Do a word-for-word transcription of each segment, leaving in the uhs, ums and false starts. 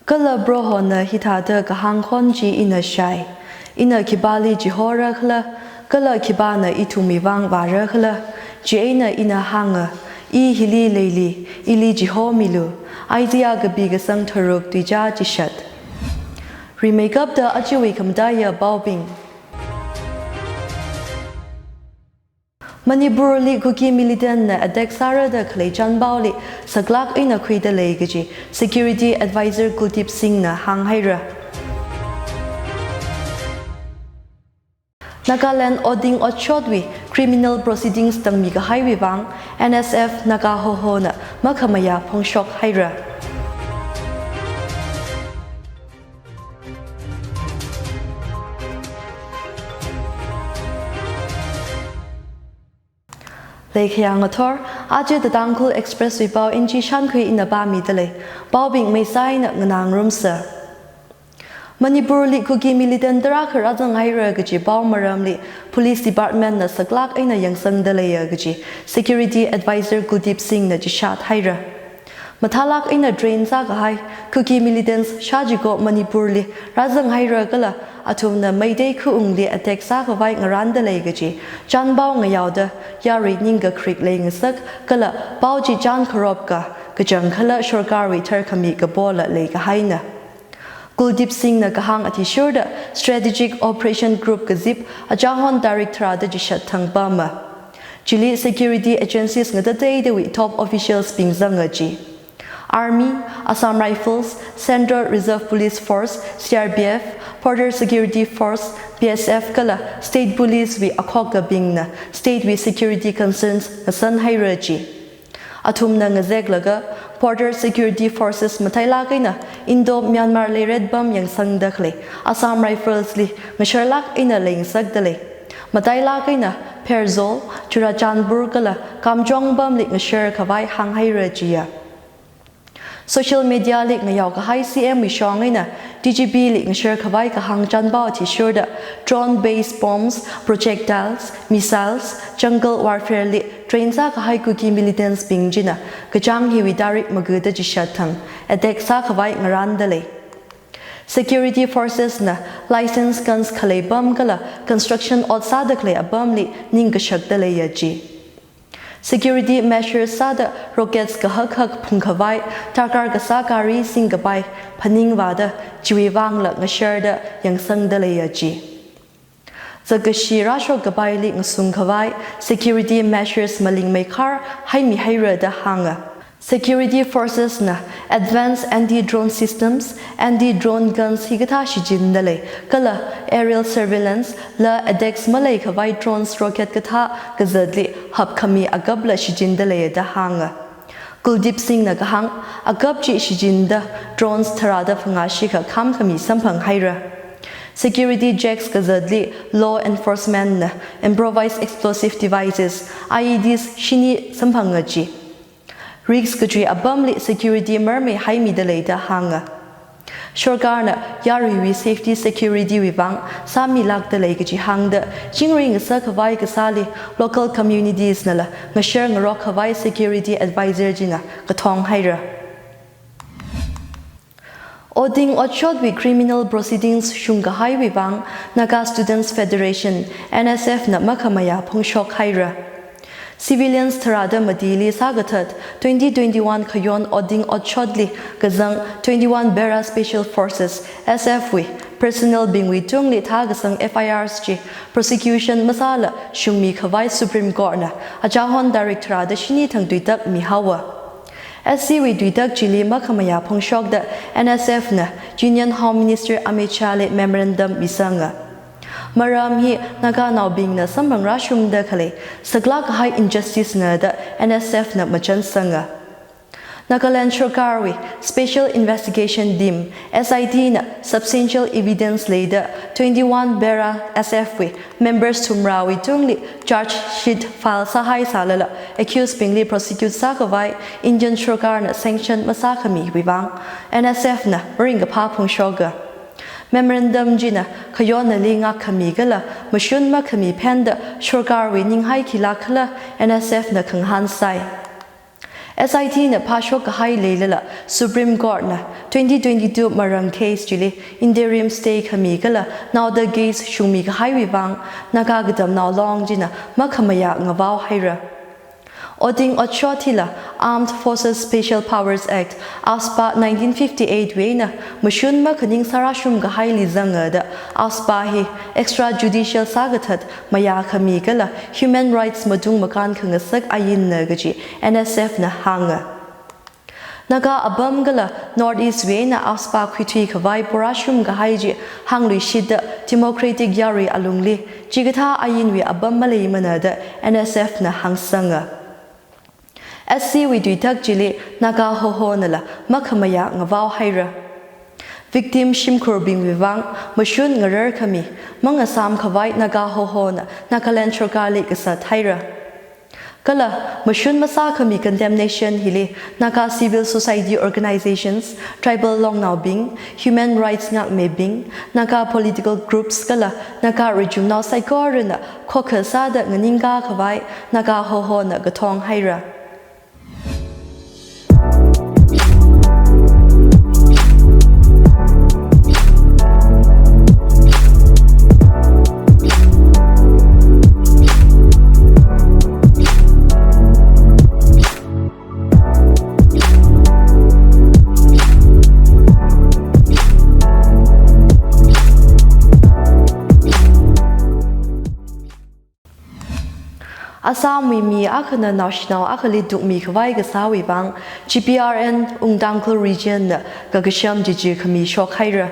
Kala Prohona hithāda kahāng khon chi ina shāi, ina khipāli chihora khala, kala khipāna ithumwui vang vāra khala, chieina ina hānga, I hili leili, ili chihomilu. Isaiah kapi kasang tharuk tuizā chishat. Rimeikapta ajawui khamataiya paobing. Manipurli Kuki militant na attack sāra da khalei chānpaoli saklāk eina khuida lei kaji Security Advisor Kuldeep Singh na hānghaira. Nagaland otding otshotwui criminal proceedings tangmi kahaiwui vang N S F Naga Hoho na makhamayā phongshok haira. Leikhayang athor, aja The Tangkhul Express wui pao N G Shankhui ina pāmida lei, paobing meisā eina nganā ngarumsa. Manipurli Kuki militant tarākha rāzang haira kaji pao maramli Police Department na saklāk eina yangsangda leiya kaji Security Advisor Kuldeep Singh na chishat haira. Mathālāk eina train sākahai Kuki militants shāchiko Manipurli rāzang haira kala athumna Meitei khaungli attack sākhavai ngaranda lei kaji chānpao ngayaoda yarui ningkakharik leingasak kala pao chi chān kharopka kachangkhala sorkarwui tharkhami kapola leikahaina. Kuldeep Singh na kahāng athishurda Strategic Operation Group kazip achahon tarik tharāda chishat thang pama. Chili security agencies ngatateidawui top officials bing zanga ji. Army, Assam Rifles, Central Reserve Police Force, C R P F, Border Security Force, B S F kala State Police wui akhokkabingna state wui security concerns ngasan haira ji. Athumna ngazeklaga Border Security Forces matailāk eina Indo-Myanmar leiret pam yangsangda khalei Assam Rifles li ngasharlāk eina leingasakda lei. Matailāk eina Pherzawl, Churachandpur kala Kamjong pamli ngashar khavai hānghaira jiya. Social media li ngayao kahai C M wui shong eina D G P li ngashar khavai kahāng chānpao athishurda drone based bombs, projectiles, missiles, jungle warfare li train sākahai Kuki militants bing china kachāng hiwui tarik magada chishat thang attack sākhavai ngaranda lei. Security forces na license guns khalei pam kala construction ot sāda khalei apamli ningkashakda leiya ji. Security measures sāda rockets kahak hak phungkhavai, darkar kasā gari singkapai phaningvāda chiwui vangla ngasharda yangsangda leiya ji. Zakkashi rāshok kapaili ngasungkhavai security measures malingmeikhar haimi haira da hānga. Security forces na advanced anti-drone systems, anti-drone guns hikathā shichinda lei, kala aerial surveillance la attacks maleikhavai drones rocket kathā kazatli hapkhami akapla shichinda leiya da hānga. Kuldeep Singh na kahāng, akap chi shichinda drones tharāda phangā shikha khamkhami samphang haira. Security checks kazatli law enforcement na improvised explosive devices, I E Ds shini samphanga ji. Risk kachui apamli security marmei haimida lei da hānga. Sorkarna yaruiwui safety security wui vang sāmilākda lei kaji hāngda, chingri ngasak khavai kasāli local communities nala ngashar ngarok khavai security advisor china kathong haira. Otding otshotwui criminal proceedings shungkahaiwui vang Naga Students Federation, N S F na makhamayā phongshok haira. Civilians tharāda matili sākathat twenty twenty-one khayon otding otshotli kazang twenty-one Para Special Forces, S F wui personnel bingwui tungli thākasang F I Rs chi prosecution masāla shungmi khavai Supreme Court na achahon tarik tharāda shini thang tuitak mihaowa. S C wui tuitak chili makhamayā phongshokda N S F na Union Home Minister Amit Shah li memorandum misanga. Maram hi Naganaobingna samphang rāshungda khalei saklāk kahai injustice na da N S F na machānsanga. Nagaland sorkarwui Special Investigation Team, S I T na substantial evidence leida twenty-one Para S F wui members thumrawui tungli charge sheet file sāhai sālala accused bingli prosecute sākhavai Indian sorkarna sanction masākhamiwui vang N S F na ringkaphā phongshoka. Memorandum china khayonnali ngakkhami kala mashun makhami phenda sorkarwui ninghai khilāk khala N S F na khangahān sai. S I T na phāshok kahai leilala Supreme Court na twenty twenty-two marang case chili interim stay khami kala naoda case shungmi kahaiwui vang Naga Katamnao Long china makhamayā ngavao haira. Oting otshot hila Armed Forces Special Powers Act, AFSPA nineteen fifty-eight wui eina mashun makhaning sārāshum kahaili zanga da AFSPA hi extrajudicial sākathat mayā khami kala human rights matung makān khangasak ainna kaji N S F na hānga. Naga apam kala North East wui eina AFSPA khuithui khavai porāshum kahai chi hāngluishitda democratic yarui alungli chikathā ainwui apam maleimana da N S F na hāngsanga. S C wui tuithak chili Naga Hohonala makhamayā ngavao haira. Victim shimkhurbingwui vang mashun ngarar khami mangasām khavai Naga Hohona Nagaland sorkarli kasat haira. Kala mashun masā khami condemnation hili Naga civil society organizations, tribal longnaobing, human rights ngākmibing, Naga political groups kala Naga rijumnao saikorana khokha sāda nganingkā khavai Naga Hohona kathong haira. Assamwui mi akhana naoshinao akhali tukmi khavai kasāwui vang G P R N Wung Tangkhul Region na kakasham chichi khami shok haira.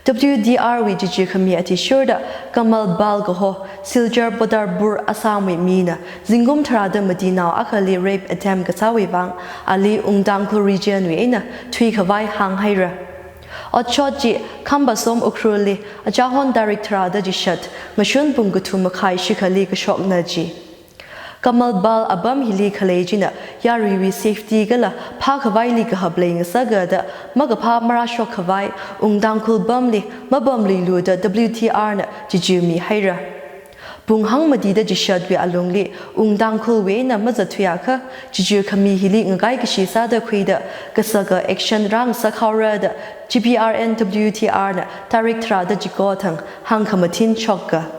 W T R wui chichi khami athishurda Kamal Pal kaho Silchar Padarpur Assamwui mina zingkum tharāda matinao akhali rape attempt kasāwui vang ali Wung Tangkhul Region wui eina thuikhavai hāng haira. Otshot chi Khambasom Ukhrulli achahon tarik tharāda chishat ngashun pung kathum makhai shikhali kashokna ji. Kamal Pal apam hili khalei china yaruiwui safety kala phākhavaili kahap leingasaka da makaphā marāshok khavai Wung Tangkhul pamli mapamluilu da W T R na chichimi haira. Pung hangmatida chishatwui alungli Wung Tangkhulwui eina mazatthuiakha chichi khami hili ngakai kashi sāda khuida kasaka action rāngasak haora da G P R N W T R na tarik tharāda chiko thang hāngkhamathin shoka.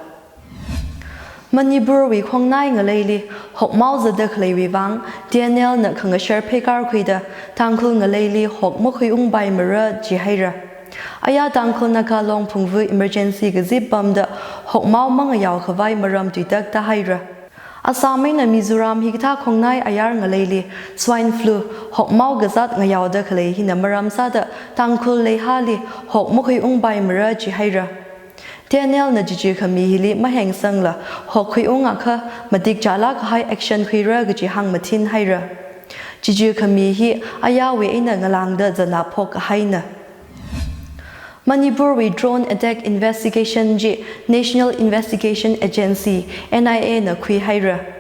Manipurwui khongnai ngaleili hokmao zatda khaleiwui vang T N L na khangashar pheikar khuida Tangkhul ngaleili hok makhuiungpaimara ji haira. Aya Tangkhul Naga Long phungvu emergency kazip pamda hokmao mangayao khavai maram tuitak tāhaira. Assam eina Mizoram hikathā khongnai ayar ngaleili swine flu hokmao kazat ngayaoda khalei hina maram sāda Tangkhul leihāli hok makhuiungpaimara ji haira. T N L na chichi khami hili mahengsangla hok khuiungakha matik chālāk kahai action khuira kaji hāngmathin haira. Chichi khami hi ayawui eina ngalāngda zana phok kahaina. Manipurwui drone attack investigation chi National Investigation Agency, N I A na khui haira.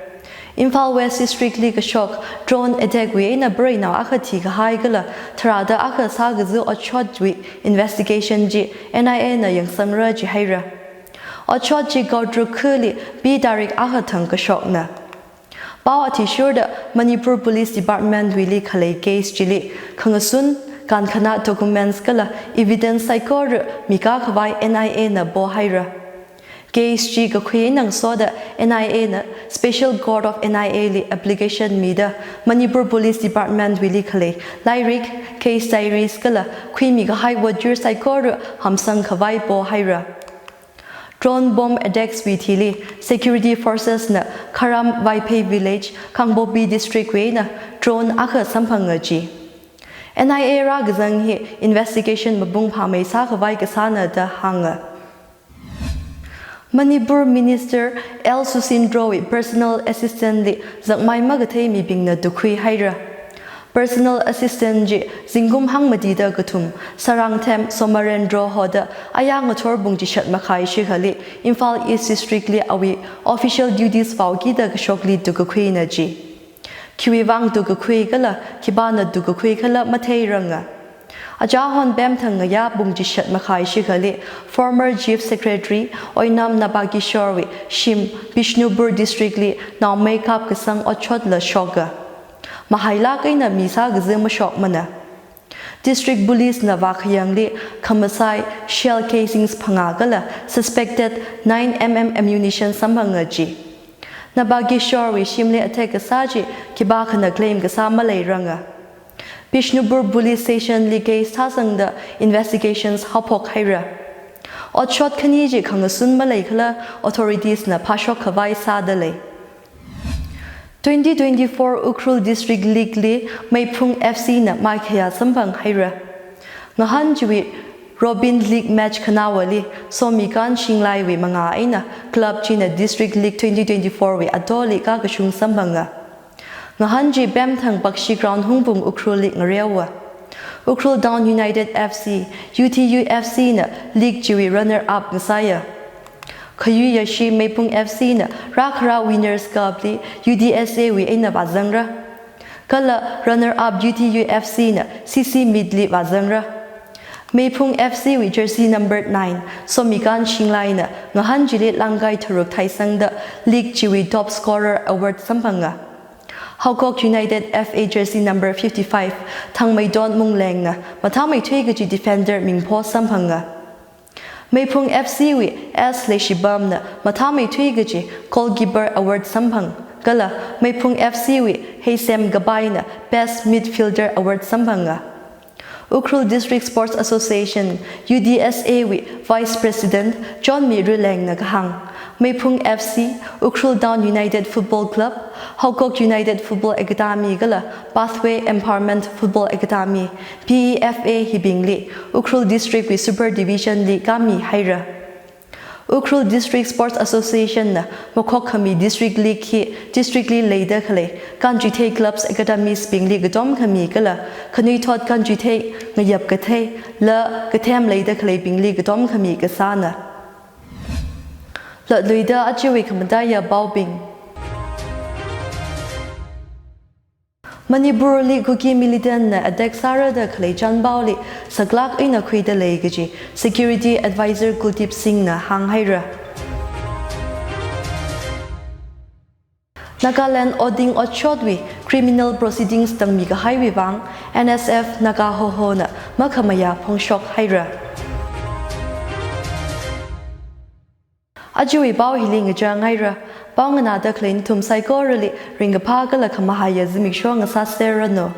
Imphal West District li kashok drone attack wui eina pareinao akha thikahai kala tharāda akha sākaza otshotwui investigation chi N I A na yangsangra ji haira. Otshot chi Gautru khali pi tarik akha thang kashokna. Pao athishurda Manipur Police Department wuili khalei case chili khangasun, kankhanā documents kala evidence saikora mikā khavai N I A na pohaira. Case chi kakhui eina ngasoda N I A na Special Court of N I A li application mida Manipur Police Department wuili khalei lairik, case diaries kala khuimi kahai votjur saikora hamsang khavai pohaira. Drone bomb attacks wui thili security forces na Kharam Vaiphei village, Kangpokpi district wui eina drone akha samphanga ji. N I A rākazang hi investigation mapung phāmei sākhavai kasāna da hānga. Manipur Minister L Susindro wui personal assistant li zakmai makathei mibingna tukhui haira. Personal assistant chi zingkum hangmatida kathum Sarangthem Somarendro hoda aya ngathor pung chishat makhai shikhali Imphal East District li awui official duties vāukida kashokli tukakhuina ji. Khiwui vang tukakhui kala khipāna tukakhui khala matheiranga. Achahon pemthang ngayā pung chishat makhai shikhali former Chief Secretary Oinam Nabakishore wui shim Bishnupur District li naomeikap kasang otshotla shoka. mahailāk eina mi sākazi mashokmana. District Police na vākhayangli khamasai shell casings phangā kala suspected nine M M ammunition samphanga ji. Nabageshwar wui shimli attack kasā chi khipākhana claim kasā maleiranga. Bishnupur Police Station li case thāsangda investigations haophok haira. Otshot khani chi khangasun maleikhala authorities na phāshok khavai sāda lei. Twenty twenty-four Ukhrul District League li Meiphung F C na maikhayā samphang haira. Ngahān chiwui Robin League match khanaowali Somikan Shinglai wui mangā eina club china District League twenty twenty-four wui atoli kakashung samphanga. Ngahān chi Pemthang Bakshi Ground Hungpung Ukhrul li ngareowa. Ukhrul Town United F C, U T U F C na league chiwui runner up ngasāya. Khayui yashi Meiphung F C na rākhara Winners Cup li U D S A wui eina vāzangra. Kala runner up U T U F C na C C meet li vāzangra. Meiphung F C wui jersey number nine, Somikan Shinglai na ngahān chili langkai tharuk thaisangda league chiwui top scorer award samphanga. Haokok United F A jersey number fifty-five, Thangmeidon Mungleng na mathāmeithui kaji defender mingpho samphanga. Meiphung F C wui S Leishibam na mathāmeithui kaji goalkeeper award samphang, kala Meiphung F C wui Heisem Gabai na best midfielder award samphanga. Ukhrul District Sports Association, U D S A wui Vice President John Miruleng na kahāng, Meiphung F C, Ukhrul Town United Football Club, Haokok United Football Academy kala Pathway Empowerment Football Academy, P E F A hibingli Ukhrul District wui Super Division li kāmi haira. Ukhrul District Sports Association na makhokkhami District League hi district li leida khalei kanchuithei clubs academies bingli katom khami kala khanuithot kanchuithei ngayap kathei la kathem leida khaleibingli katom khami kasāna. Latluida ajawui khamataiya paobing. Manipur li Kuki militant na attack sāra da khalei chanpaoli saklāk eina khuida lei kaji Security Advisor Kuldeep Singh na hānghaira. Nagaland otding otshotwui criminal proceedings tangmi kahaiwui vang N S F Naga Hoho na makhamayā phongshok haira. Ajawui pao hili ngachang haira. Pao nganāda khalei nathum saikorali ringkaphā kala khamahaiya zimiksho ngasāserranu.